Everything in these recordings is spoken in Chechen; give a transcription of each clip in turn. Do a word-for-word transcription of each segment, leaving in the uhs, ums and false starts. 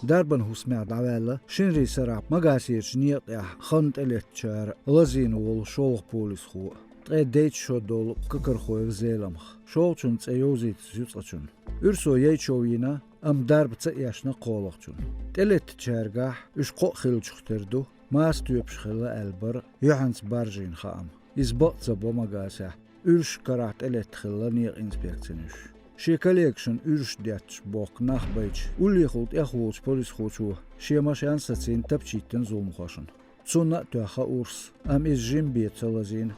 Дарбан хӀусамехь дӀаваьлла шинарин сарахь Магасерчу некъа тӀехь хан тӀелеттачара лазийна волу шолгӀа полисхо а, ткъе дейтта шо долу Кокархоев Зеламха. ШолгӀачун цӀе йовзуьйтуш ю цкъачунна. Урсо яйчо йина, амма дарба ца эшна кхоалгӀачунна. ТӀелеттачаьргахь уьш кхоъ хиллачух тера ду, маса тоьпаш хилла аьлла бара юьхьанца баржийна хаам. Иза бакъ ца бо Магасехь, уьршашкарахь тӀелетта хилла некъан инспекцин уьш. Шен коллегашна уьрш детташ бохку нах байча, уллехула тӀехволчу полисхочо шен машен сацийна тапча йиттина зуламхошна. Цунна а тоьхна урс, амма иза жимма бен ца лазийна.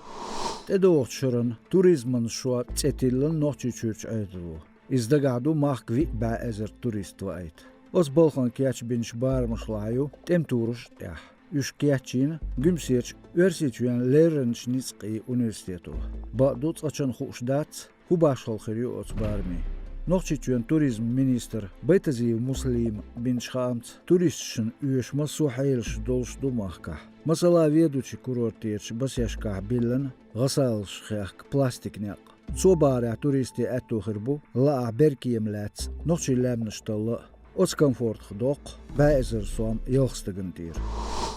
ТӀедогӀучу шарна «Туризман шо» цӀе тиллина Нохчийчуьрчу Ӏедало. Иза дагахь ду махка виъ бӀе эзар турист ваийта. Оцу балхана кечбинчу барамашлахь ю тӀематураш а тӀехь. Уьш кечйина Гуьмсерчу Оьрсийчоьнан лерринчу ницкъийн университето. Бакъду, цкъачунна хууш дац, хӀун башхалла хир ю оцу барамийн. Нохчийчоьнан туризман министр Байтазиев Муслима бинчу хаамца, туристашна оьшу массо а хьелаш долуш ду махкахь. Масала, ведучи курортерчу басешкахь биллина гӀасалаш хехка пластик некъ. Цо бахарехь, туристийн аьтто хир бу лаахь беркема лаьцна нохчийн лаьмнаш талла а. Оцу комфортах доккху бӀе эзар сом ялх стагана тӀера.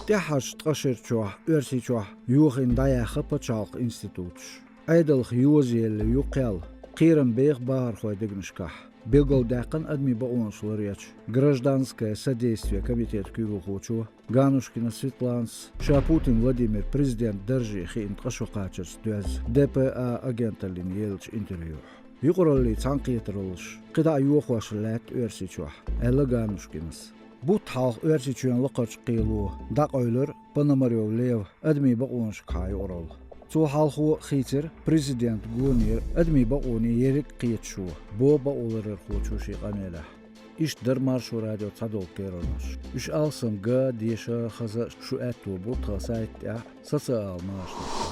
ТӀаьххьарчу ткъа шарчохь Оьрсийчохь йохийна дӀаяьхна пачхьалкхан институташ. Ӏедалх йозаелла ю кхел, кхерам беха бахархойн дегнашкахь. Билгалдаьккхина адамийн бакъонаш ларъечу «Гражданское содействие» комитетан куьйгалхочо Ганушкина Светланас ша Путин Владимир президентан дарже хиъна ткъа шо кхачарца доьзна ДПА агенталлина еллачу интервьюхь. Юкъараллин цхьаьнакхетараллаш кхидӀа а йохош лаьтта Оьрсийчохь, аьлла Ганушкинас. Бутт хьалха Оьрсийчоьнан лакхарчу кхело дӀакъевлира Пономарёв Лев адамийн бакъонашкахьа юкъаралла. Цул хьалха хийцира президентан гонера адамийн бакъонийн ерриг а кхеташо, боху бакъоларъярхочо шен къамелехь. Иштта дара Маршо радион цхьадолу керланаш. Уьш алсам ган, деша, хаза а шу аьтто бу тхан сайта тӀехь социал машанашкахь.